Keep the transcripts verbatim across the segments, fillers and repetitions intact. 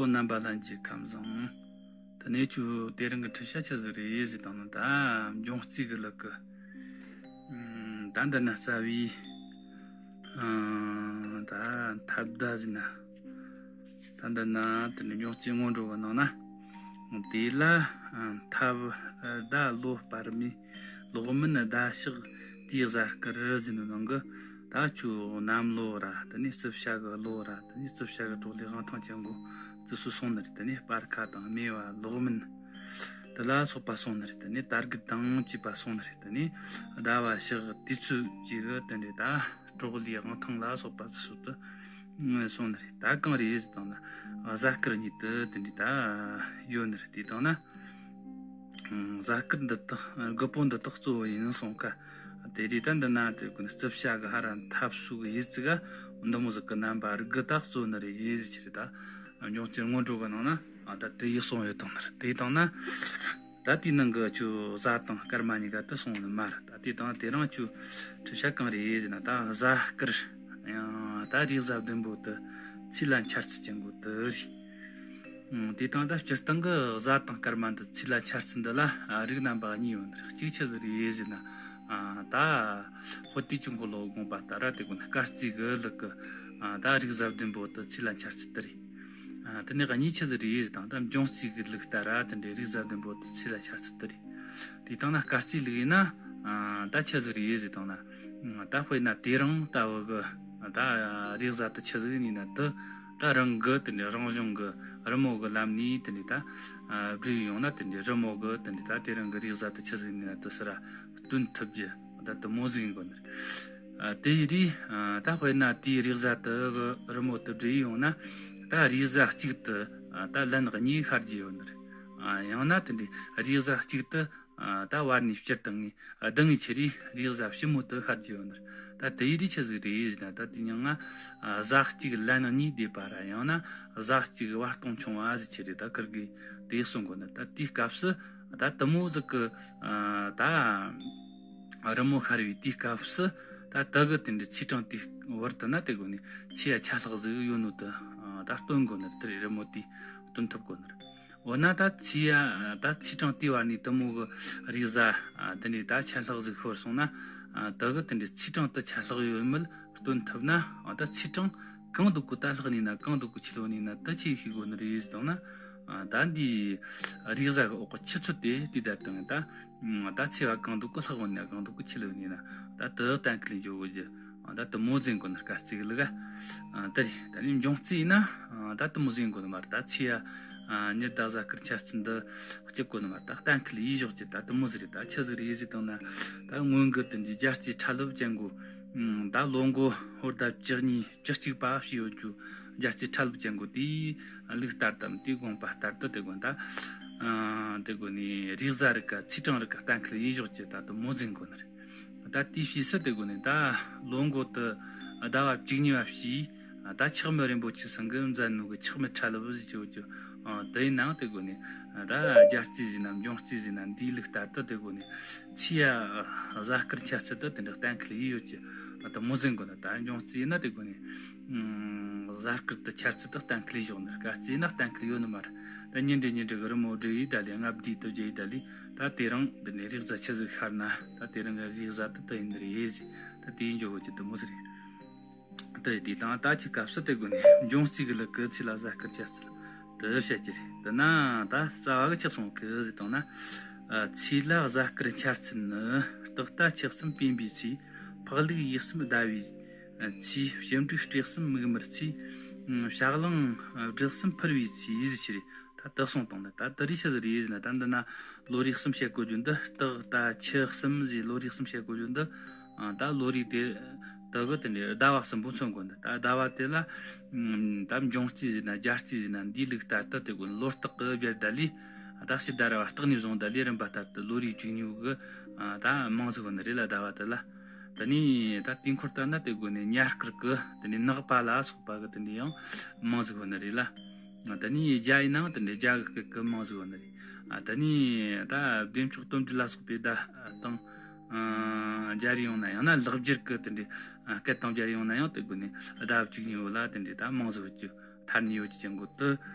རྣམ་པ་ལྷན་རྒྱས་ཁམས་བཟང་། དེ་ནས་ཁྱོད་དེ་རིང་གི་འཁྲིད་བྱ་ཆི་ཟིག་རེད་ཟེར་དང་ན། ད་འབྱུང་རྩིས་ཀྱི་ལུགས་ཀྱི། ཨམ། ད་འདི་ན་རྩ་བའི། ཨ། ད་ཐབས་བརྡ་ཟེར་ན། ད་འདི་ན་དེ་ནས་འབྱུང་རྩིས་སྔོན་འགྲོ་གི་ནང་ན། དེ་ལ། ཨ། ཐབས་བརྡ་བློ་སྤར་མའི་ལོག་མིན་བརྡ་གཤེགས་དེའི་གཟའ་སྐར་ཟེར་ནི་ནང་གི། ད་ཁྱོད་གནམ་ལོ་ར། དེ་ནས་རྩིབས་བྱ་གི་ལོ་ར། དེ་ནས་རྩིབས་བྱ་གི་གྲོགས་ལས་དབང་ཐང་ཅན་གོ། དེ་ཚོ་སོང་ནི་རེད། དེ་ནས་སྤར་ཁ་དང་སྨེ་བ་ལོག་མིན་དེ་ལ་སོགས་པ་སོང་ནི་རེད། དེ་ནས་དར་རྒུད་དང་བཅས་པ་སོང་ནི་རེད། དེ་ནས་ཟླ་བ་ཕྱག་དུས་ཚོད་བཅས་གི་དེ་འདྲའི་ད་གྲོགས་ལས་དབང་ཐང་ལ་སོགས་པ་དེ་ཚོ་དུ་སོང་ནི་རེད། ད་གང་རེད་ཟེར་དང་ན། གཟའ་སྐར་ཉིད་དུ་དེ་འདྲའི་ད་ཡོད་ནི་རེད། དེ་དང་ན། གཟའ་སྐར་འདི་དག་དགུ་པོ་འདི་དག་གཙོ་བོ་ཡིན་གསུངས་ཀ། དེ་རེད། ད་འདི་ན་དེ་ཀུན་རྩིབས་བྱ་གི་ཧ་ར་ཐབས་སུ་གི་ཡིད་ཙི་ག་འདི་མོ་ཟིག་གི་རྣམ་པ་རིག་གི་ད་གཙོ་ནི་རེད་ཟེར་ཆི་རེད། ད་འབྱུང་རྩིས་སྔོན་འགྲོ་གི་ནང་ན། ཨ། ད་དེ་ཡི་གསུངས་ཡོད་དང་ནི་རེད། དེ་དང་ན། ད་དེའི་ནང་གི་ཁྱོད་གཟའ་དང་སྐར་མ་གཉིས་ཀ་དེ་སོང་ནི་མ་རེད། ད་དེ་དང་དེ་རིང་ཁྱོད་འཁྲིད་བྱ་གང་རེད་ཟེར་ན། ད་གཟའ་སྐར་ཡང་ད་རེས་གཟའ་བདུན་པོ་དེ་ཚེས་ལ་འཆར་ཚུལ་ཅན་གོ་དེ་རེད། ཨང་། དེ་དང་ད་སྤྱིར་བཏང་གི་གཟའ་དང་སྐར་མ་འདི་ཚེས་ལ་འཆར་ཚུལ་འདི་ལ། ཨ། རིགས་རྣམ་པ་གཉིས་ཡོད་ནི་རེད། གཅིག་ཆི་ཟིག་རེད་ཟེར་ན། ཨ། ད་ཧོར་དུས་ཀྱི་འཁོར་ལོ་དགོངས་པ་ལྟར་དེ་ཀུན་སྐར་རྩིས་གི་ལུགས་ཀྱི། ཨ། ད་རེས་གཟའ་བདུན་པོ་དེ་ཚེས་ལ་འཆར་ཚུལ་དེ་རེད། ཨ། དེ་ནས་གཉིས་ཆི་ཟིག་རེད་ཟེར་དང་། ད་འབྱུང་རྩིས་གི་ལུགས་ལྟར་དེ་འདྲའི་རེས་གཟའ་བདུན་པོ་དེ་ཚེས་ལ་འཆར་ཚུལ་དེ་རེད། དེ་དང་ན་སྐར་རྩིས་ལུགས་ཡིན་ན། ཨ། ད་ཆི་ཟིག་རེད་ཟེར་དང་ན། ད་དཔེར་ན་དེ་རིང་ལྟ་བུ་གི་ད་རེས་གཟའ་དེ་ཆི་ཟིག་ཡིན་ན། དེ་ད་རང་གི་དེ་འདྲའི་རང་གཞུང་གི་རི་མོ་གི་ལམ་ནས་དེ་འདྲའི་ད། ཨ། བྲིས་ཡོང་ན། དེ་འདྲའི་རི་མོ་གི་དེ་འདྲའི་ད་དེ་རིང་གི་རེས་གཟའ་དེ་ཆི་ཟིག་ཡིན་ན་དེ་སུ་ར་སྟོན་ཐུབ་རྒྱུ་ད་དེ་མོ་ཟིག་ཡིན་དགོས་ནི་རེད། ཨ། དེ་ཡི་རེད། ཨ། ད་དཔེར་ན་དེའི་རེས་གཟའ་དེ་གི་རི་མོ་དེ་བྲིས་ཡོང་ན། ད་རེས་གཟའ་གཅིག་ཏུ། ཨ། ད་ལན་གཉིས་ཤར་རྒྱུ་ཡོད་ནི་རེད། ཨ། ཡང་ན་དེ་འདྲའི་རེས་གཟའ་གཅིག་ཏུ། ཨ། ད་བར་ནས་སྤྱིར་བཏང་ངས་ལྡང་ངེ་ཆི་རེད། རེས་གཟའ་ཕྱི་མོ་དེ་ཤར་རྒྱུ་ཡོད་ནི་རེད། ད་དེ་ཡི་རེད་ཆི་ཟིག་རེད་ཟེར་ན། ད་དེ་མྱིང་ང་། ཨ། གཟའ་གཅིག་ལན་གཉིས་འདས་པ་ར། ཡང་ན་གཟའ་གཅིག་བར་སྟོང་ཆུང་བ་ཟེར་ཆི་རེད། ད་ཁིར་གི་དེ་གསུང་གོ་ནི། ད་དེའི་སྐབས་སུ་ད་དེ་མོ་ཟིག་གི། ཨ། ད་རི་མོ་ཤར་བའི་དེའི་སྐབས་སུ། ད་དེ་གི་དེ་འདྲའི་ཚེས་གྲངས་དེའི་བར་དུ་ན་དེ་གོ་ནས་ཚེས་ཡ་ཆ་ལྷག་ཟིག་ཡོད་ནོ་དེ། ཨ། ད་སྟོན་གོ་ནི་རེད། དེ་རི་མོ་དེས་སྟོན་ཐུབ་གོ་ནི་རེད། འོ་ན་ད་ཚེས་ཡ། ད་ཚེས་གྲངས་དེའི་བར་ནས་དེ་མོ་གི་རེས་གཟའ། ཨ། དེ་འདྲའི་ད་ཆ་ལྷག་ཟིག་ཤོར་སོང་ན། ཨ། དེ་གི་དེ་འདྲའི་ཚེས་གྲངས་དེ་ཆ་ལྷག་ཡོད་མེད་སྟོན་ཐུབ་ན། ཨ། ད་ཚེས་གྲངས་གང་དུ་གོ་ད་ལྷག་ནི་ན། གང་དུ་གོ་ཆི་ལོ་ནི་ན། ད་ཆི་ཤེས་དགོས་ནི་རེད་ཟེར་དང་ན། ཨ། ད་འདི་རེས་གཟའ་གི་འོག་གི་ཆུ་ཚོད་དེ་དུས་ད་དང་ད། ཨ། ད་ཚེས་པ་གང་དུ་གོ་ལྷག་ནི་ན། གང་དུ་གོ་ཆི་ལོ་ནི་ན། ད་དེ་གཏན་འཁེལ་འཇོག་དགོས་རྒྱུ། ཨ། ད་དེ་མོ་ཟིག་ཡིན་དགོས་ནི། སྐར་རྩིས་གི་ལུགས། ཨ། དེ་རེད། ད་ནི་འབྱུང་རྩིས་ཡིན་ན། ཨ། ད་དེ་མོ་ཟིག་ཡིན་དགོས་ནི་མ་རེད། ད་ཚེས་ཡ། ཨ། ཉི་ཟླ་གཟའ་སྐར་འཆར་ཚུལ་འདི་སྐྱིད་གོ་ནི་མ་རེད། ད་གཏན་འཁེལ་ཡེ་ཞོག་ཅིག། ད་དེ་མོ་ཟིག་རེད། ད་ཆི་ཟིག་རེད་ཟེར་དང་ན། ད་སྔོན་གི་དེ་འདྲའི་རྒྱལ་རྩེ་ཁྲ་ལབ་ཅན་གོ། ཨ། ད་ལོ་འགོ་ཧོར་ཟླ་བཅུ་གཉིས་བཅུ་གཅིག་པ་ཞིག་ཡོད་རྒྱུ། རྒྱལ་རྩེ་ཁྲ་ལབ་ཅན་གོ། དེའི་ལུགས་ལྟར་དང་དེའི་དགོངས་པ་ལྟར་དུ་དེ་གོ་ད། ཨ། དེ་གོ་ནི་རེས་གཟའ་རིགས་ག་ཚེས་གྲངས་རིགས་ག་གཏན་འཁེལ་ཡེ་ཞོག་ཅིག། ད་དེ་མོ་ཟིག་ཡིན་དགོས་ནི་རེད། ད་དེའི་ཕྱིས་སུ་དེ་གོ་ནས་ད་ལོ་འགོ་དེ་ཟླ་བ་བཅུ་གཉིས་པ་བྱས། ད་ཆག་མེད་རིན་པོ་ཆེ་ཚང་གིས་མཛད་ནོ་གི་ཆག་མེད་ཁྲ་ལབ་ཟེར་གྱི་ཡོད་ཀྱི། ཨ། དེ་ཡིན་ནའང་དེ་གོ་ནས་ད་རྒྱལ་རྩེ་ཟེར་ན་འབྱུང་རྩིས་ཟེར་ན་འདིའི་ལུགས་ལྟར་དུ་དེ་གོ་ནས་ཚེས་ཡ་གཟའ་སྐར་འཆར་ཚུལ་དེ་དེ་འདྲ་གཏན་འཁེལ་ཡེ་ཡོད་ཀྱི། ད་དེ་མོ་ཟིག་ཡིན་དགོས་ནི། ད་འབྱུང་རྩིས་ཡིན་ན་དེ་གོ་ནས། ཨ། གཟའ་སྐར་དེ་འཆར་ཚུལ་དེ་གཏན་འཁེལ་ཡེ་ཞོག་ནི། སྐར་རྩིས་ཡིན་ན་གཏན་འཁེལ་ཡོད་ནི་མ་རེད། ད་ཉིན་རེ་ཉིན་རེ་གི་རི་མོ་བྲིས་ཡེ་ད་ལས། ལྔ་བསྡུས་དུ་བརྒྱབ་ཡེ་ད་ལས། ད་དེ་རིང་འདི་ནས་རེས་གཟའ་ཆི་ཟིག་ཤར་ན། ད་དེ་རིང་གི་རེས་གཟའ་དེ་དེ་ཡིན་ནི་རེད་ཟེར། ད་དེ་ཡིན་འཇོག་གི་དེ་མོ་ཟིག་རེད། དེ་དེ་དང་ད་ཅི་སྐབས་སུ་དེ་གོ་ནས་འབྱུང་རྩིས་གི་ལུགས་གི་ཚེས་ལ་གཟའ་སྐར་འཆར་ཚུལ་དེ་བཤད་ཀྱི་རེད། དེ་ན་ད་རྩ་བ་གི་ཆི་གསུང་གི་ཟེར་དང་ན། ཨ། ཚེས་ལ་གཟའ་སྐར་འཆར་ཚུལ་ནི། སྟག་རྟ་ཁྱི་གསུམ་སྤེན་པའི་ཚེས། ཕག་ལུག་ཡོས་གསུམ་ཟླ་བའི་ཚེས། ཞིབ་འབྲུག་སྤྲེལ་གསུམ་མིག་དམར་ཚེས། ཨ། བྱ་གླང་བྲག་གསུམ་ཕུར་བའི་ཚེས་ཟེར་ཆི་རེད། ད་དེ་གསུངས་བཏང་ནི། ད་དེ་རེས་ཆི་ཟིག་རེད་ཟེར་ན། ད་འདི་ན་ལོ་རེ་གསུམ་བཤད་གོ་རྒྱུ་འདི། སྟག་རྟ་ཁྱི་གསུམ་ཟེར་ལོ་རེ་གསུམ་བཤད་གོ་རྒྱུ་འདི། ཨ། ད་ལོ་རེ་དེ་དེ་གི་དེ་འདྲའི་ཟླ་བ་གསུམ་པོ་མཚོན་གོ་ནི། ད་ཟླ་བ་དེ་ལ། ཨ། ད་འབྱུང་རྩིས་ཟེར་ན་རྒྱལ་རྩིས་ཟེར་ན་འདིའི་ལུགས་ལྟར་དུ་དེ་གོ་ནས་ལོ་རྟགས་གི་བརྒྱབ་ད་ལས། ད་ཕྱི་ཟླ་ར་བ་རྟགས་ནས་བཟུང་ད་ལས་རིམ་པ་ལྟར་དུ་ལོ་རེའི་མཇུག་ཉིན་གི། ཨ། ད་མང་ཟིག་ཡོད་ནི་རེད་ལ། ཟླ་བ་དེ་ལ། དེ་ནས་ད་དུས་འཁོར་ལྟར་ན་དེ་གོ་ནས་ཉ་སྐར་གི་དེ་ནས་ནག་པ་ལ་སོགས་པ་གི་དེ་འདྲའི་ཡང་མང་ཟིག་ཡོད་ནི་རེད་ལ། དེ་ནས་བྱ་ཡིན་ནའང་དེ་འདྲའི་བྱ་གི་སྐད་གི་མང་ཟིག་ཡོད་ནི་རེད། ཨ། དེ་ནས་ད་བདེ་མཆོག་སྟོབས་འབྲིང་ལ་སོགས་པའི་བརྡ་དང་། ཨ། སྦྱར་ཡོང་ན། ཡང་ན་ལེགས་སྦྱར་གི་དེ་འདྲའི། ཨ། སྐད་དང་སྦྱར་ཡོང་ན་ཡང་དེ་གོ་ནས་ཟླ་བ་བཅུ་གཉིས་པོ་ལ་དེ་འདྲའི་ད་མང་ཟིག་ཡོད་རྒྱུ། ཐར་ནི་ཡོད་རྒྱུ་ཅན་གོ་དེ།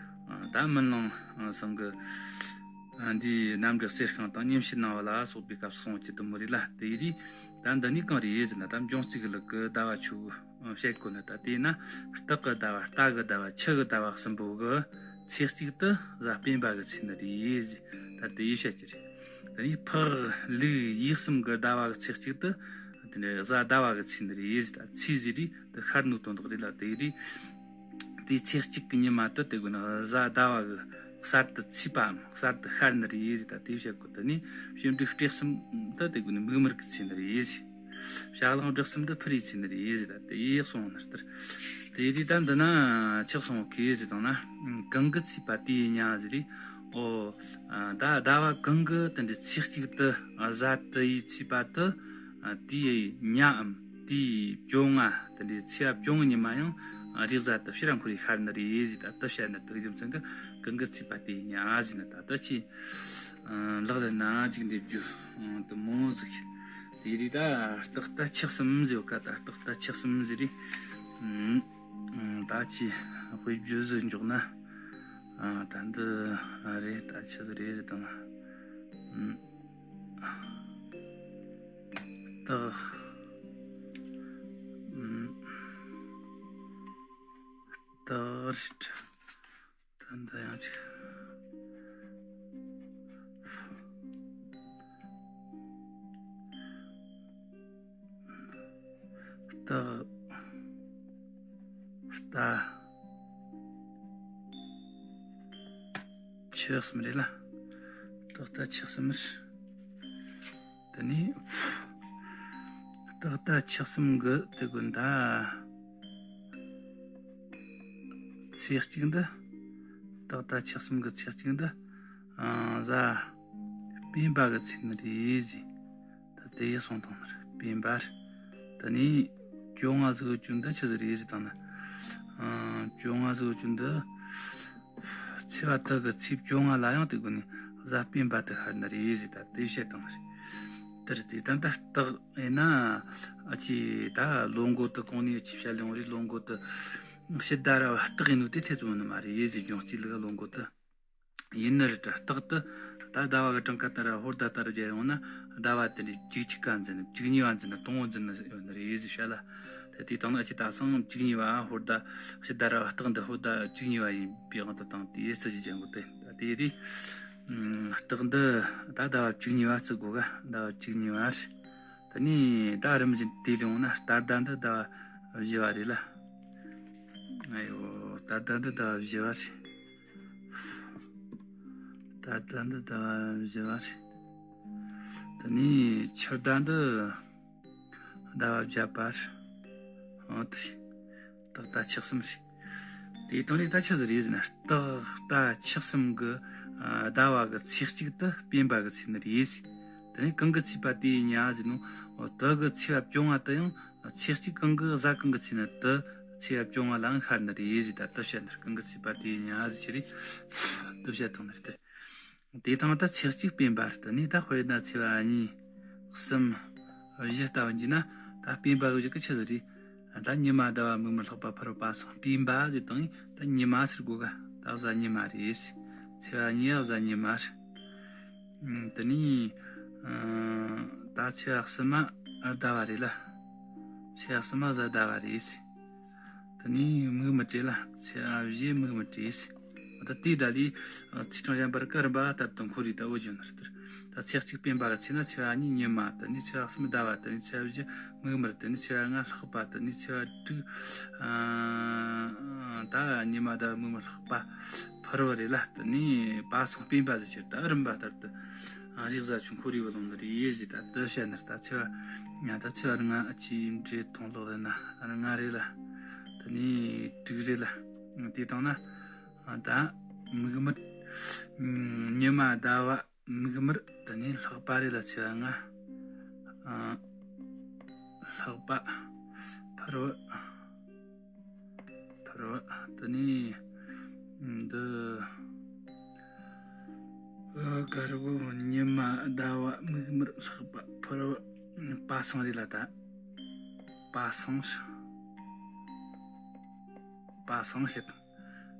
ད་སྨིན་གླིང་ཚང་གི་འདིའི་རྣམ་འགྲེལ་གསེར་ཤིང་དང་མཉམ་བཞག་སྣང་བ་ལ་སོགས་པའི་སྐབས་སུ་གསུངས་ཀྱི་དུ་མོ་རེད་ལ། དེ་ཡི་རིགས་ད་འདི་ནི་གང་རེད་ཟེར་ན། ད་འབྱུང་རྩིས་ཀྱི་ལུགས་ཀྱི་ཟླ་བ་ཆོས་གོས་བཤད་དགོས་ན། ད་དེས་ན་སྟག་གི་ཟླ་བ། རྟ་གི་ཟླ་བ། ཁྱི་གི་ཟླ་བ་གསུམ་པོ་གི་ཚེས་གཅིག་ཏུ་གཟའ་སྤེན་པ་གི་ཚེས་ནི་རེད་ཟེར། ད་དེ་ཡི་བཤད་ཀྱི་རེད། དེ་ནས་ཕག་ལུག་ཡོས་གསུམ་གྱི་ཟླ་བ་གི་ཚེས་གཅིག་ཏུ་དེ་ནས་གཟའ་ཟླ་བ་གི་ཚེས་ནི་རེད་ཟེར། ད་ཚེས་ཟེར་རིགས་དེ་ཤར་ནོ་དོན་དག་རེད་ལ། དེ་རིགས་དེའི་ཚེས་གཅིག་གི་ཉི་མ་དུ་དེ་དགོས་ན་གཟའ་ཟླ་བ་གི་གསར་དུ་ཚེས་པའམ་གསར་དུ་ཤར་ནི་རེད་ཟེར། ད་དེ་བཤད་དགོས། དེ་ནས་སྤྱི་འབྲུག་སྤྲེལ་གསུམ་དུ་དེ་དགོས་ན་མིག་དམར་གི་ཚེས་ནི་རེད་ཟེར། བྱ་གླང་སྦྲ་གསུམ་དུ་ཕུ་རིའི་ཚེས་ནི་རེད་ཟེར། ད་དེ་ཡི་གསུངས་ནི་ལྟར། དེ་རིགས་ད་འདི་ན་ཆགས་སོང་གི་ཟེར་དང་ན། གང་གི་ཚེས་པ་དེ་ཡི་ཉ་ཟེར་རེད། ཨོ། ད་ཟླ་བ་གང་གི་དེ་འདྲའི་ཚེས་གཅིག་ཏུ་གཟའ་དེ་ཡི་ཚེས་པ་དུ་དེའི་ཉའམ་དེའི་བཅོ་ལྔ། དེ་འདྲའི་ཚེས་པ་བཅོ་ལྔ་ཉི་མ་ཡང་རེས་གཟའ་དུ་ཕྱིར་འཁོར་རེ་ཤར་ནི་རེད་ཟེར། ད་དུ་བཤད་ནི་དུ་རྒྱུ་མཚན་གྱི་གང་གི་ཚེས་པ་དེ་ཡི་ཉ་ཟེར་ནི། ད་ལྟ་ཆེ་ལག་ལེན་ན་འཇུག་འདེབས་རྒྱུ་དུ་མོ་ཟིག་དེ་རིགས་ད་སྟག་རྟ་ཁྱི་གསུམ་ཟེར་ཡོད་ཀ། ད་སྟག་རྟ་ཁྱི་གསུམ་ཟེར་རེད། ད་ཅི་དཔེ་བརྗོད་ཟིག་འཇོག་ན། ད་འདི་རེད། ད་ཆི་ཟིག་རེད་ཟེར་དང་། སྟག་སྟག་རེད། ད་འདི་ཡང་ཅིག་སྟག་རྟ་ཁྱི་གསུམ་རེད་ལ། སྟག་རྟ་ཁྱི་གསུམ་རེད། དེ་ནས་སྟག་རྟ་ཁྱི་གསུམ་གི་དེ་དགོས་ད། ཚེས་གཅིག་འདི། སྟག་རྟ་ཁྱི་གསུམ་གི་ཚེས་གཅིག་འདི། ཨང་། གཟའ་སྤེན་པ་གི་ཚེས་ནི་རེད་ཟེར། ད་དེ་ཡི་གསུངས་དང་ནི་རེད། སྤེན་པ་རེད། དེ་ནས་བཅོ་ལྔ་ཟིག་གི་རྒྱུ་འདི་ཆི་ཟིག་རེད་ཟེར་དང་ན། ཨང་། བཅོ་ལྔ་ཟིག་གི་རྒྱུ་འདི། ཚེས་པ་དག་གི་ཚེས་བཅོ་ལྔ་ལ་ཡང་དེ་དགོས་ནས་གཟའ་སྤེན་པ་དུ་ཤར་ནི་རེད་ཟེར། ད་དེ་བཤད་དང་ནི་རེད། དེར་དེ་ད་ལྟ་སྟག་ཡིན་ན། ཨ་ཅེ་ད་ལོ་འགོ་དུ་གོང་ནས་ཅི་བཤད་ལེ་འོང་རེད། ལོ་འགོ་དུ་ཕྱི་ཟླ་ར་བ་སྟག་ཡིན་ནོ་དེ་ཐེ་ཚོམ་ནི་མ་རེད་ཟེར། འབྱུང་རྩིས་ལུགས་ལོ་འགོ་དུ་ཡིན་ནི་རེད། ད་སྟག་དུ་ད་ཟླ་བ་གི་གྲངས་ཀ་ལྟར་ཧོར་ཟླ་ལྟར་བརྒྱབ་ཡོང་ན་ཟླ་བ་དེ་ནས་བཅུ་གཅིག་ག་འཛིན་ནི། བཅུ་གཉིས་པ་འཛིན་ནི། དང་པོ་འཛིན་ནི་ཡོད་ནི་རེད་ཟེར་བཤད་ལ། ད་དེ་དང་ན་ཅི་ད་སང་བཅུ་གཉིས་པ་ཧོར་ཟླ་ཕྱི་ཟླ་ར་བ་སྟག་འདི་ཧོར་ཟླ་བཅུ་གཉིས་པ་ཡིན་པའི་དབང་དུ་བཏང་སྟེ་སྲིད་ཞི་ཅན་གོ་དེ་ད་དེ་རེད། སྟག་འདི་ད་ཟླ་བ་བཅུ་གཉིས་པ་བརྩི་དགོས་ག། ཟླ་བ་བཅུ་གཉིས་པ་རེད། ད་ནི་ད་རིམ་བཞིན་དེ་ལས་འོང་ན་རྟ་ཟླ་འདི་ཟླ་བ་བཞི་བ་རེད་ལ། ཨ་ཡོ། རྟ་ཟླ་འདི་ཟླ་བ་བཞི་བ་རེད། རྟ་ཟླ་འདི་ཟླ་བ་བཞི་བ་རེད། ད་ནི་ཁྱི་ཟླ་འདི་ཟླ་བ་བརྒྱད་པ་རེད། འོ་དེ་རེད། སྟག་རྟ་ཁྱི་གསུམ་རེད། དེ་དང་ནི་ད་ཆི་ཟིག་རེད་ཟེར་ན། སྟག་རྟ་ཁྱི་གསུམ་གི་ཨ་ཟླ་བ་གི་ཚེས་གཅིག་ཏུ་སྤེན་པ་གི་ཚེས་ནི་རེད་ཟེར། དེ་ནས་གང་གི་ཚེས་པ་དེ་ཡི་ཉ་ཟེར་ནོ། འོ་དེ་གི་ཚེས་པ་བཅོ་ལྔ་དུ་ཡང་ཚེས་གཅིག་གང་གི་གཟའ་གང་གི་ཚེས་ནི་དེ་ཚེས་པ་བཅོ་ལྔ་ལའང་ཤར་ནི་རེད་ཟེར། ད་དེ་བཤད་ནི་རེད། གང་གི་ཚེས་པ་དེ་ཡི་ཉ་ཟེར་ཞིག་རེད། དེ་བཤད་དང་ནི་རེད། དེ་དང་ད་ཚེས་གཅིག་སྤེན་པ་རེད། དེ་ནས་ད་དཔེར་ན་ཚེས་པ་གཉིས། གསུམ། བཞི་ལྟ་བུ་འཇུག་ན་ད་སྤེན་པ་གི་གཞུག་གི་ཆི་ཟིག་རེད། ད་ཉི་མ་ཟླ་བ་མིག་དམར་ལྷག་པ་ཕ་རོལ་པ་སངས་སྤེན་པ་ཟེར་དང་ད་ཉི་མ་ཟེར་དགོས་ག། ད་གཟའ་ཉི་མ་རེད། ཚེས་པ་གཉིས་གཟའ་ཉི་མ་རེད། དེ་ནས་ད་ཚེས་པ་གསུམ་མ་ཟླ་བ་རེད་ལ། ཚེས་པ་གསུམ་མ་གཟའ་ཟླ་བ་རེད། དེ་ནས་མིག་དམར་བྲིས་ལ། ཚེས་པ་བཞི་མིག་དམར་བྲིས། ད་ལྟའི་ཟླ་ལས་ཚེས་གྲངས་གཞན་པར་ཀ་རིམ་པ་ལྟར་དུ་འཁོར་རེ་ལྟ་བུ་བརྗོད་ནི་རེད། ད་ཚེས་གཅིག་སྤེན་པ་གི་ཚེས་ན་ཚེས་པ་གཉིས་ཉི་མ། དེ་ནས་ཚེས་པ་གསུམ་ཟླ་བ། དེ་ནས་ཚེས་པ་བཞི་མིག་དམར། དེ་ནས་ཚེས་པ་ལྔ་ལྷག་པ། དེ་ནས་ཚེས་པ་དྲུག་ད་ཉི་མ་ཟླ་བ་མིག་དམར་ལྷག་པ་ཕ་རོལ་པོ་རེད་ལ། དེ་ནས་པ་སངས་སྤེན་པ་ཟེར་ཕྱིར་ད་རིམ་པ་ལྟར་དུ་རེས་གཟའ་ཆུ་འཁོར་རེ་བུ་ལོང་ནི་རེད་ཟེར། ད་དེ་བཤད་ནི་རེད། ད་ཚེས་པ་ཉ་ད་ཚེས་པ་ལྔ་ཨ་ཅེ་འདྲེ་མཐོང་ལོག་ལ་ན་ལྔ་རེད་ལ། དེ་ནས་དྲུག་རེད་ལ། དེ་དང་ན་ད་མིག་དམར། ཉི་མ་ཟླ་བ་མིག་དམར། དེ་ནས་ལྷག་པ་རེད་ལ་ཚེས་པ་ལྔ། ལྷག་པ། ཕ་རོལ། ཕ་རོལ། དེ་ནས་འདི། ཨ་དཀར་པོ་ཉི་མ་ཟླ་བ་མིག་དམར་ལྷག་པ་ཕ་རོལ། པ་སངས་རེད་ལ་ད། པ་སངས། པ་སངས་བཤད་དང་།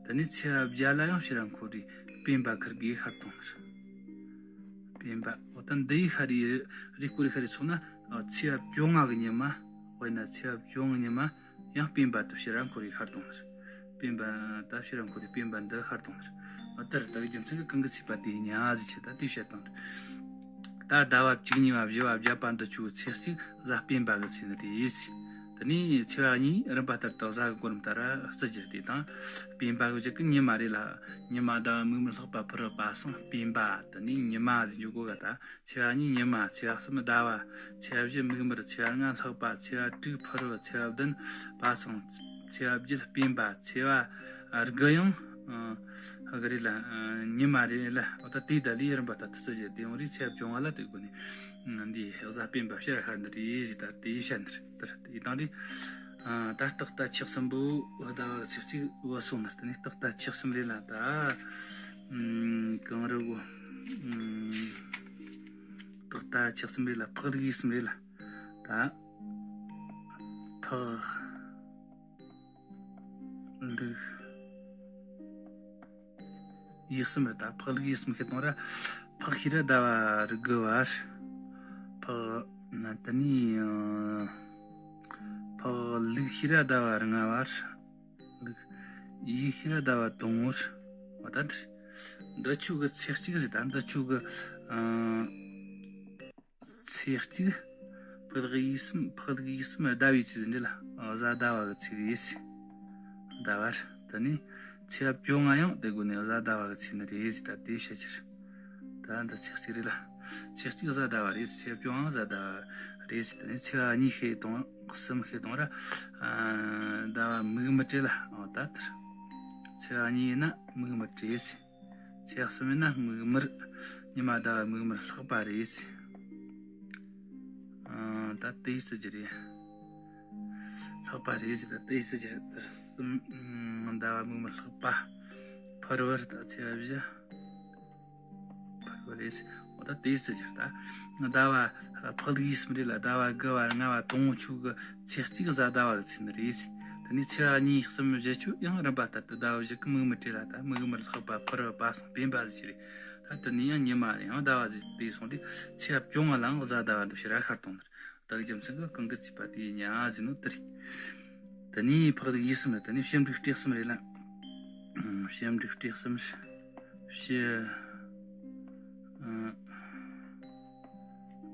དེ་ནས་ཚེས་པ་བརྒྱད་ལ་ཡང་ཕྱིར་ར་འཁོར་རེ་སྤེན་པ་ཁུར་གི་ཤར་དང་ནི། སྤེན་པ། འོ་ད་འདི་ཡི་ཤར་རེ་རེ་སྐོར་རེ་ཤར་རེ་ཚོགས་ན། ཨ། ཚེས་པ་བཅོ་ལྔ་གི་ཉི་མ། དཔེར་ན་ཚེས་པ་བཅོ་ལྔ་ཉི་མ་ཡང་སྤེན་པ་དེ་ཕྱིར་ར་འཁོར་རེ་ཤར་དང་ནི། སྤེན་པ་ད་ཕྱིར་ར་འཁོར་རེ་སྤེན་པ་འདི་ཤར་དང་ནི། འོ་ད་རེ་ད་གི་རྒྱུ་མཚན་གི་གང་གི་ཚེས་པ་དེ་ཡི་ཉ་ཟེར་ཆེ་ད་དེ་བཤད་དང་ནི། ད་ཟླ་བ་བཅུ་གཉིས་པ་བཞི་པ་བརྒྱད་པ་འདི་ཆོ་ཚེས་གཅིག་གཟའ་སྤེན་པ་གི་ཚེས་ནི་རེད། དེ་ནས་ཚེས་པ་གཉིས་རིམ་པ་ལྟར་དུ་གཟའ་གི་གོ་རིམ་ལྟར་བརྩི་རྒྱུ་དེ་དང་། སྤེན་པ་གི་རྒྱུད་ཀྱི་ཉི་མ་རེད་ལ། ཉི་མ་ཟླ་བ་མིག་དམར་ལྷག་པ་ཕུར་བུ་པ་སངས་སྤེན་པ། དེ་ནས་ཉི་མ་ཟེར་རྒྱུ་གོ་ག་ད་ཚེས་པ་གཉིས་ཉི་མ། ཚེས་པ་གསུམ་ཟླ་བ། ཚེས་པ་བཞི་མིག་དམར། ཚེས་པ་ལྔ་ལྷག་པ། ཚེས་པ་དྲུག་ཕུར་བུ། ཚེས་པ་བདུན་པ་སངས། ཚེས་པ་བརྒྱད་སྤེན་པ། ཚེས་པ་དགུ་ཡང་ཨ་གི་རེད་ལ། ཨ་ཉི་མ་རེད་ལ། འོ་ད་དེ་ད་ལས་རིམ་པ་ད་དུ་ཚོད་བྱས་དེ་འོང་རེད། ཚེས་པ་བཅོ་ལྔ་ལ་དེ་དགོས་ནས། འདི་གཟའ་སྤེན་པ་ཕྱིར་ཤར་འདི་རེད་ཟེར་ད་དེ་ཡི་ཤར་འདི་རེད། ད་དེ་དང་རེད། ཨ་ད་སྟག་རྟ་ཁྱི་གསུམ་པོ་ཟླ་བ་གི་ཚེས་གཅིག་བུད་སོང་ནི། དེ་ནས་སྟག་རྟ་ཁྱི་གསུམ་རེད་ལ། ད་ཨ་གང་རེད་གོ། ཨ་སྟག་རྟ་ཁྱི་གསུམ་རེད་ལ། ཕག་ལུག་ཡོས་གསུམ་རེད་ལ། ད་ཕག་ལུག་ཡོས་གསུམ་རེད། ད་ཕག་ལུག་ཡོས་གསུམ་ཁེ་དང་ར། ཕག་ཤེས་ར་ཟླ་བ་དགུ་པ་རེད། ཕག་ན་དེ་ནས་ཨ་ཕག་ལུག་ཤེས་ར་ཟླ་བ་ལྔ་པ་རེད། ལུག་ཡོས་ཤེས་ར་ཟླ་བ་དང་པོ་རེད། འོ་ད་འདི་འདི་ཆོ་གི་ཚེས་གཅིག་ཟེར། ད་འདི་ཆོ་གི་ཨ་ཚེས་གཅིག་ཕག་ལུག་ཡོས་གསུམ། ཕག་ལུག་ཡོས་གསུམ་ཟླ་བའི་ཚེས་འདི་ལ་གཟའ་ཟླ་བ་གི་ཚེས་རེད། ཟླ་བ་རེད། དེ་ནས་ཚེས་པ་བཅོ་ལྔ་ཡང་དེ་དགོས་ནས་གཟའ་ཟླ་བ་གི་ཚེས་ནི་རེད་ཟེར། ད་དེ་བཤད་རྒྱུ་རེད། ད་འདི་ཚེས་གཅིག་རེད་ལ། ཚེས་གཅིག་གཟའ་ཟླ་བ་རེད། ཚེས་པ་བཅོ་ལྔ་གཟའ་ཟླ་བ་རེད་ཟེར། དེ་ནས་ཚེས་པ་གཉིས་ཤེས་དང་གསུམ་ཤེས་དང་ར། ཨ་ཟླ་བ་མིག་དམར་རེད་ལ། འོ་ད་དེར་ཚེས་པ་གཉིས་ཡིན་ན་མིག་དམར་རེད་ཟེར། ཚེས་གསུམ་ཡིན་ན་མིག་དམར། ཉི་མ་ཟླ་བ་མིག་དམར་ལྷག་པ་རེད། ཨ་ད་དེ་ཡི་ཚེས་རྒྱུ་རེད། ལྷག་པ་རེད་ཟེར། ད་དེ་ཡི་ཚེས་རྒྱུ་རེད། ཟླ་བ་མིག་དམར་ལྷག་པ་ཕུར་བུ་རེད། ད་ཚེས་པ་བཞི་ཕུར་བུ་རེད། འོ་ད་དེ་ཡི་ཚེས་རྒྱུ་རེད། ད་ཟླ་བ་ཕག་ལུག་ཡོས་གསུམ་རེད་ལ། ཟླ་བ་དགུ་པ་ལྔ་པ་དང་པོ་ཆོ་གི་ཚེས་གཅིག་གཟའ་ཟླ་བ་གི་ཚེས་ནི་རེད། དེ་ནས་ཚེས་པ་གཉིས་གསུམ་བཞི་ཆོ་ཡང་རིམ་པ་ལྟར་དུ་ཟླ་བ་བཞི་གི་མིག་དམར་རེད་ལ། ད་མིག་དམར་ལྷག་པ་ཕུར་བུ་པ་སངས་སྤེན་པ་ཟེར་རྒྱུ་རེད། ད་དེ་ནས་ཡང་ཉི་མ་ཡང་ཟླ་བ་ཟེར་དེ་སོང་དུས་ཚེས་པ་བཅོ་ལྔ་ལའང་གཟའ་ཟླ་བ་འདི་ཕྱིར་ར་ཤར་དང་ནི། ད་གི་རྒྱུ་མཚན་གི་གང་གི་ཚེས་པ་དེ་ཡི་ཉ་ཟེར་ནོ་དེ་རེད། དེ་ནས་ཕག་ལུག་ཡོས་གསུམ་རེད། དེ་ནས་ཕྱི་འབྲུག་སྤྲེའུ་གསུམ་རེད་ལ། ཨ་ཕྱི་འབྲུག་སྤྲེའུ་གསུམ་རེད། ཕྱི་ཨ་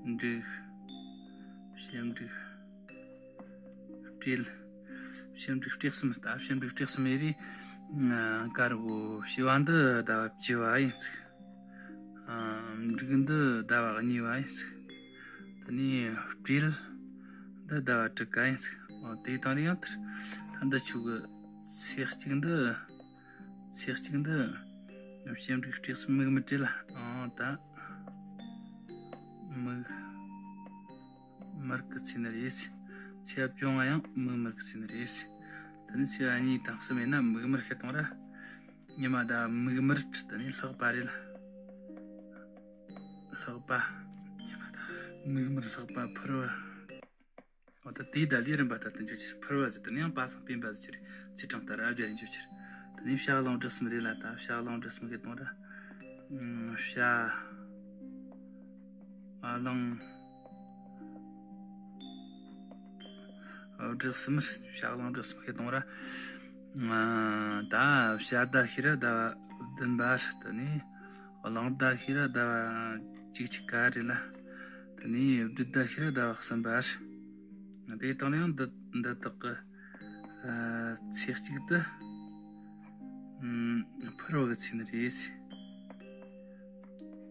འབྲུག་ཕྱི་འབྲུག་སྤྲེའུ། ཕྱི་འབྲུག་སྤྲེའུ་གསུམ་རེད། ད་ཕྱི་འབྲུག་སྤྲེའུ་གསུམ་ཡིན་རེད། ཨ་ཀ་རུ་བོ་ཕྱི་པ་འདི་ཟླ་བ་བཅུ་པ་ཡིན་ཟིག་ཨ་འབྲུག་འདི་ཟླ་བ་གཉིས་པ་ཡིན་ཟིག་དེ་ནས་སྤྲེའུ་འདི་ཟླ་བ་དྲུག་པ་ཡིན་ཟིག་འོ་དེ་དང་རེད། ཡང་དེར་ད་འདི་ཆོ་གི་ཚེས་གཅིག་འདི། ཚེས་གཅིག་འདི་ཕྱི་འབྲུག་སྤྲེའུ་གསུམ་མིག་དམར་རེད་ལ། ཨང་ད་མིག་དམར་གི་ཚེས་ནི་རེད། ཚེས་པ་བཅོ་ལྔ་ཡང་མིག་དམར་གི་ཚེས་ནི་རེད། དེ་ནས་ཚེས་པ་གཉིས་དང་གསུམ་ཡིན་ན་མིག་དམར་ཤི་གཏོང་ར། ཉི་མ་ཟླ་བ་མིག་དམར། དེ་ནས་ལྷག་པ་རེད་ལ། ལྷག་པ། མིག་དམར་ལྷག་པ་ཕུར་བུ། འོ་ད་དེའི་ཟླ་ལས་རིམ་པ་ལྟར་དུ་འཇོག་ཕྱིར། ཕུར་བུ་ཟེར་དུས་ནི་ཡང་པ་སངས་སྤེན་པ་ཟེར་གྱི་རེད། ཚེས་གྲངས་ལྟར་ཨ་བརྒྱ་ཡིན་འཇོག་ཕྱིར། དེ་ནས་བྱ་གླང་འབྲུ་གསུམ་རེད་ལ། ད་བྱ་གླང་འབྲུ་གསུམ་གི་དོན་ར། ཨུམ་བྱ་གླང་འབྲུ་གསུམ་རེད། བྱ་གླང་འབྲུ་གསུམ་གི་དོན་ར། ཨ་ད་བྱ་ཟླ་ཤེས་ར་ཟླ་བ་བདུན་པ་རེད། དེ་ནས་གླང་ཟླ་ཤེས་ར་ཟླ་བ་བཅུ་གཅིག་པ་རེད་ལ། དེ་ནས་སྦྲུལ་ཟླ་ཤེས་ར་ཟླ་བ་གསུམ་པ་རེད། དེ་དང་ཡང་འདི་འདི་དག་གི་ཨ་ཚེས་གཅིག་དེ་ཨམ་ཕུར་བུ་གི་ཚེས་ནི་རེད།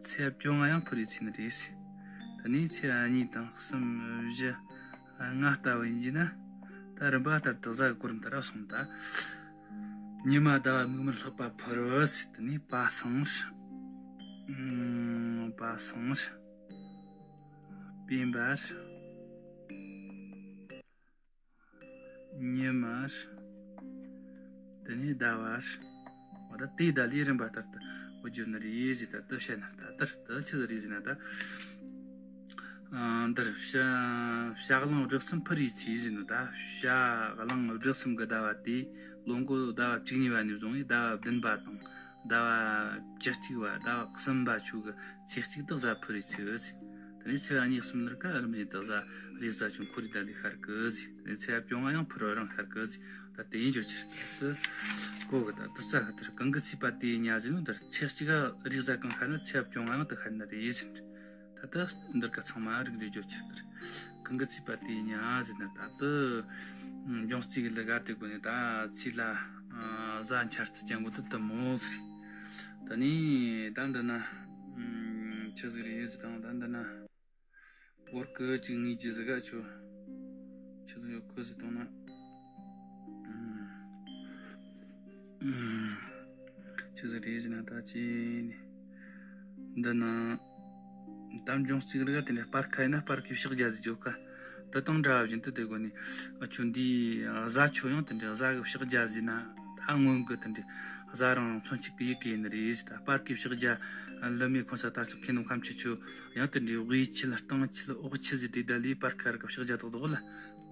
ཚེས་བཅོ་ལྔ་ཡང་ཕུར་བུའི་ཚེས་ནི་རེད། དེ་ནས་ཚེས་གཉིས་དང་གསུམ་བཞི་ལྔ་ལྟ་བུ་ཡིན་རྒྱུ་ན། ད་རིམ་པ་ལྟར་དུ་གཟའ་གི་གོ་རིམ་ལྟར་སོང་ད། ཉི་མ་ཟླ་བ་མིག་དམར་ལྷག་པ་ཕུར་བུ་ཟེར། དེ་ནས་པ་སངས་རེད། ཨུམ་པ་སངས་རེད། སྤེན་པ་རེད། ཉི་མ་རེད། དེ་ནས་ཟླ་བ་རེད། འོ་ད་དེའི་ཟླ་ལས་རིམ་པ་ལྟར་དུ་འོ་བསྒྱུར་ནི་རེད་ཟེར། ད་ལྟ་བཤད་ན་ད་ལྟར་དུ་ཆི་ཟིག་རེད་ཟེར་ན་ད། ཨ། འདིར་བྱ་བྱ་གླང་སྦྲག་གསུམ་འཕུར་བའི་ཚེ་ཟེར་ནོ། ད་བྱ་གླང་སྦྲག་གསུམ་གྱི་ཟླ་བ་དེ་ལོ་འགོ་ཟླ་བ་བཅུ་གཉིས་པ་ནས་བཟུང་བའི་ཟླ་བ་བདུན་པ་དང་ཟླ་བ་བཅུ་གཅིག་པ་ཟླ་བ་གསུམ་པ་ཆོ་གི་ཚེས་གཅིག་ཏུ་གཟའ་འཕུར་བའི་ཚེ་ཟེར། དེ་ནས་ཚེས་པ་གཉིས་གསུམ་ནི་ཀ་རིམ་བཞིན་དུ་གཟའ་རེས་གཟའ་ཆོ་འཁོར་རེ་ད་ལས་ཤར་གི་ཟེར། དེ་ནས་ཚེས་པ་བཅོ་ལྔ་ཡང་འཕུར་བ་རང་ཤར་གི་ཟེར། ད་དེ་ཡིན་འཇོག་ཕྱིར་ད་དུ་གོ་གི། ད་དུ་རྩ་གི་ལྟར་གང་གི་ཚེས་པ་དེའི་ཉ་ཟེར་ནོ། འདིར་ཚེས་གཅིག་ག་རེས་གཟའ་གང་ཤར་ན་ཚེས་པ་བཅོ་ལྔ་ཡང་དུ་ཤར་ན་དེ་ཡིན་ཟེར། ད་ལྟ་འདིར་ཀ་ཚང་མ་རིག་འགྲེ་བརྗོད་ཆེ་ལྟར། གང་གི་ཚེས་པ་དེའི་ཉ་ཟེར་ན། ད་ལྟ་འབྱུང་རྩིས་ཀྱི་ལུགས་དེ་གོ་ནས་ད་ཚེས་ལ་གཟའ་འཆར་ཚུལ་ཅན་གོ་དུ་དུ་མོ་ཟེར། ད་ནི་ད་འདི་ན་ཆི་ཟིག་རེད་ཟེར་དང་། ད་འདི་ན་བོར་གི་གཅིག་ངེས་ཀྱི་ཟིག་ག་ཆོ་ཆི་ཟིག་ཡོད་གི་ཟེར་དང་ན། ཆི་ཟིག་རེད་ཟེར་ན། ད་ཅི་འདི་ན་ད་འབྱུང་རྩིས་ལ་དེ་འདྲའི་སྤར་ཁ་ཡིན་ན་སྤར་ཁའི་ཕྱག་རྒྱ་ཟེར་རྒྱུ་ཀ། དེ་དང་འདྲ་བ་བཞིན་དུ་དེ་གོ་ནི་ཨ་ཆོ་འདིའི་གཟའ་ཆོ་ཡང་དེ་འདྲའི་གཟའ་གི་ཕྱག་རྒྱ་ཟེར་ན། ད་སྔོན་གི་དེ་འདྲའི་གཟའ་རང་མཚོན་བྱེད་ཀྱི་ཡི་གེ་ཡིན་ནི་རེད་ཟེར། ད་སྤར་ཁའི་ཕྱག་རྒྱ་ལི་མི་ཁོང་ས་ད་ཚོ་ཁེ་ནོ་ཁམས་ཆེ་ཆོ་ཡང་དེ་འདྲའི་དབུས་ཆུ་ལ་སྟེང་ཆུ་ལ་འོག་ཆུ་ཟེར་དེ་ད་ལས་སྤར་ཁ་ར་གི་ཕྱག་རྒྱ་དག་དག་ལ།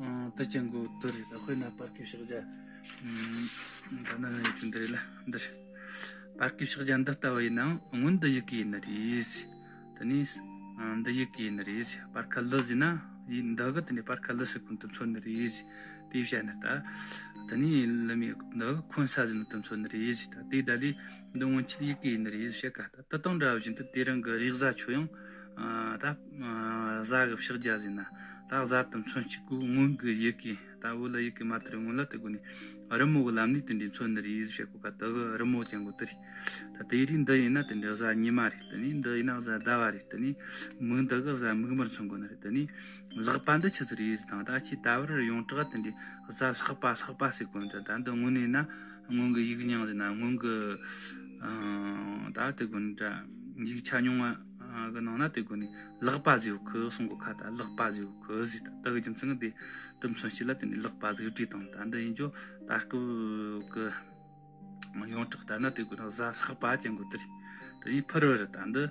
ཨང་། དེ་ཅན་གོ་དེ་རེད། ད་དཔེར་ན་སྤར་ཁའི་ཕྱག་རྒྱ། ཨང་། ད་ནི་ཡི་གེ་འདི་རེད་ལ་འདིར། སྤར་ཁའི་ཕྱག་རྒྱ་འདི་ལྟ་བུ་ཡིན་ནའང་སྔོན་འདི་ཡི་གེ་ཡིན་ནི་རེད། དེ་ནས་ཨང་། འདི་ཡི་གེ་ཡིན་ནི་རེད། སྤར་ཁ་ལི་ཟེར་ན་ཡིན་འདི་གི་དེ་ནས་སྤར་ཁ་ལི་ཟེར་གོ་ནོ་དེ་མཚོན་ནི་རེད། དེ་བཤད་ནི་ད། དེ་ནས་ལི་མི་འདི་གི་འཁོན་ས་ཟེར་ནོ་དེ་མཚོན་ནི་རེད། ད་དེ་ད་ལས་འདི་སྔོན་ཆད་ཡི་གེ་ཡིན་ནི་རེད་བཤད་ཀ། ད་དེ་དང་འདྲ་བ་བཞིན་དུ་དེ་རིང་གི་རེས་གཟའ་ཆོ་ཡང་ཨ་ད་ཨ་གཟའ་གི་ཕྱག་རྒྱ་ཟེར་ན། ད་གཟའ་དང་མཚོན་བྱེད་གོ་སྔོན་གི་ཡི་གེ། ད་བོད་ལ་ཡི་གེ་མ་དར་སྔོན་ལ་དེ་གོ་ནས་རི་མོ་གི་ལམ་ནས་དེ་འདྲའི་མཚོན་ནི་རེད་བཤད་གོ་ཀ། དེ་གི་རི་མོ་ཅན་གོ་དེ་རེད། ད་དེ་རིང་འདི་ཡིན་ན་དེ་འདྲའི་གཟའ་ཉི་མ་རེད། དེ་ནས་འདི་ཡིན་ན་གཟའ་ཟླ་བ་རེད། དེ་ནས་མིག་འདི་གི་གཟའ་མིག་དམར་མཚོན་གོ་ནི་རེད། དེ་ནས་ལག་པ་འདི་ཆི་ཟིག་རེད་ཟེར་དང་། ད་ཅི་ད་བར་ཡོངས་གྲགས་དེ་འདྲའི་གཟའ་ལྷག་པ་ལྷག་པ་ཟེར་གོ་ནི་རེད། ད་འདི་སྔོན་ནས་ན་སྔོན་གི་ཡིག་རྙིང་ཟེར་ན་སྔོན་གི་ཨང་ད་དེ་གོ་ནི་འདྲ་ཡིག་ཆ་རྙིང་བ་གི་ནང་ན་དེ་གོ་ནི་ལག་པ་ཟེར་གི་གསུང་གོ་ཁ། ད་ལག་པ་ཟེར་གི་ཟེར། ད་ད་གི་རྒྱུ་མཚན་གི་དེ་དེ་མཚོན་བྱེད་ལ་དེ་ནི་ལག་པ་ཟེར་བྲིས་དང་། ད་འདི་ཡིན་ཅོ་ད་སྐབས་གི་ཡོངས་གྲགས་ལྟར་ན་དེ་གོ་ནི་གཟའ་ལྷག་པ་ཅན་གོ་དེ་རེད། དེ་ནི་ཕུར་བུ་རེད། ད་འདི་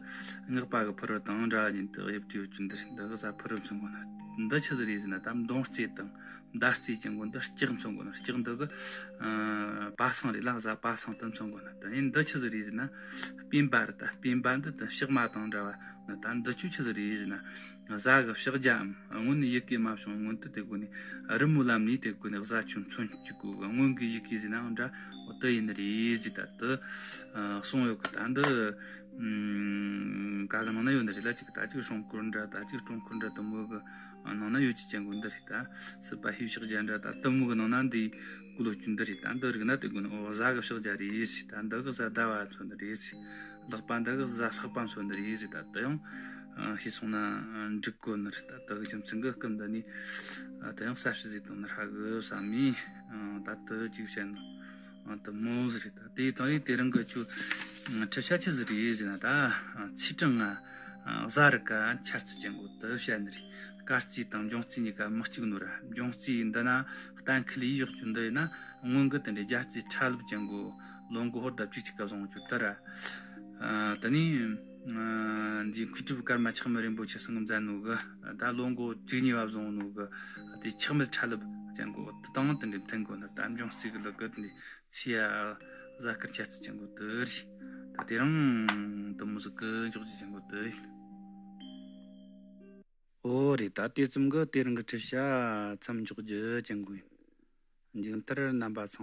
སྔགས་པ་གི་ཕུར་བུ་དང་འདྲ་བ་ཉིད་དུ་དབྱིབས་བྲིས་ཡོད་ཅུ་འདི་རེད། འདི་གི་གཟའ་ཕུར་བུ་མཚོན་གོ་ནི། འདི་ཆི་ཟིག་རེད་ཟེར་ན་ད་མདུང་རྩེ་དང་། མདའ་རྩེ་ཅན་གོ་འདི་ལྕགས་མཚོན་གོ་ནི། ལྕགས་འདི་གི་ཨ་པ་སངས་རེད་ལ། གཟའ་པ་སངས་དུ་མཚོན་གོ་ནི། དེ་ནས་འདི་ཆི་ཟིག་རེད་ཟེར་ན་སྤེན་པ་རེད། ད་སྤེན་པ་འདི་དང་ཕྱག་མ་དང་འདྲ་བ་ནི། ད་འདི་ཆོ་ཆི་ཟིག་རེད་ཟེར་ན་གཟའ་གི་ཕྱག་རྒྱའམ་སྔོན་ནས་ཡི་གེ་མ་བྱུང་སྔོན་དུ་དེ་གོ་ནས་རི་མོ་ལམ་ནས་དེ་གོ་ནས་གཟའ་ཆོ་མཚོན་གཅིག་གོ་གི། སྔོན་གི་ཡི་གེ་ཟེར་ནའང་འདྲ་འོ་དེ་ཡིན་ནི་རེད་ཟེར། ད་དེ་གསུངས་ཡོད་གི། ད་འདི་ཨ་ག་གི་ནང་ན་ཡོད་ནི་རེད་ལ། གཅིག་ད་གཅིག་སྲུང་འཁོར་འདྲ། ད་གཅིག་སྲུང་འཁོར་འདྲ་དུ་མོ་གི་ནང་ན་ཡོད་ཀྱི་ཅན་གོ་འདི་རེད། ད་སྲིད་པ་ཧེ་ཕྱག་རྒྱ་འདྲ་ད་དུ་མོ་གི་ནང་ན་འདི་གོ་ལོ་ཅུ་འདི་རེད། ད་འདི་རིག་ན་དེ་གོ་ནི་འོ་གཟའ་གི་ཕྱག་རྒྱ་རེད་ཟེར། ད་འདི་གི་གཟའ་ཟླ་བ་མཚོན་ནི་རེད་ཟེར། ལག་པ་འདི་གི་གཟའ་ལྷག་པ་མཚོན་ནི་རེད་ཟེར། ད་དེ་ཡང་ཨ་ཤེས་སོང་ན་འགྲིག་གོ་ནི་རེད། ད་དེ་གི་རྒྱུ་མཚན་གི་སྐབས་འདི་ནས་ཨ་དེ་ཡང་གསལ་བཤད་ཟིག་དང་ནི་ཧྲ་གི་བསམ་མི་ཨ་ད་དེ་གཅིག་བཤད་ནོ་ཨ་དུ་མོ་ཟིག་རེད། ད་དེ་དང་ཡིན་དེ་རིང་གི་ཆུ་ཁྲི་ཤ་ཆི་ཟིག་རེད་ཟེར་ན། ད་ཚེས་གྲངས་ང་གཟའ་རི་ཀ་འཆར་ཚུལ་ཅན་གོ་དུ་བཤད་ནི་རེད། སྐར་རྩིས་དང་འབྱུང་རྩིས་གཉིས་ཀ་མི་གཅིག་ནོ་ར། འབྱུང་རྩིས་འདི་ན་གཏན་འཁེལ་ཡིག་བཞག་ཆུ་འདི་ཡིན་ན་སྔོན་གི་དེ་འདྲའི་རྒྱལ་རྩིས་ཁྲ་ལབ་ཅན་གོ་ལོ་འགོ་ཧོར་ཟླ་བཅུ་གཅིག་ག་བཟུང་ཆུ་དེ་ར། ཨ་དེ་ནས་ཨ་འདི་མཁས་གྲུབ་ཀརྨ་ཆགས་མེད་རིན་པོ་ཆེ་སེང་གེ་མཛད་ནོ་གི་ད་ལོ་འགོ་བཅུ་གཉིས་པ་བཟུང་ནོ་གི་དེ་ཆགས་མེད་ཁྲ་ལབ་ཅན་གོ་དེ་དང་དེ་འདྲའི་མཐུན་གོ་ནི། ད་འབྱུང་རྩིས་གི་ལུགས་གི་དེ་འདྲའི་ཚེས་ཡ་གཟའ་སྐར་འཆར་ཚུལ་ཅན་གོ་དེ་རེད། ད་དེ་རིང་དུ་མོ་ཟིག་གི་འཇོག་རྒྱུ་ཅན་གོ་དེ་ཡིན། ཨོ་རེད། ད་དེ་ཙམ་གི་དེ་རིང་གི་ཁྲི་ཤ་མཚམས་འཇོག་རྒྱུ་ཅན་གོ་ཡིན། མཇུག་མཐར་རྣམ་པ་ཚང་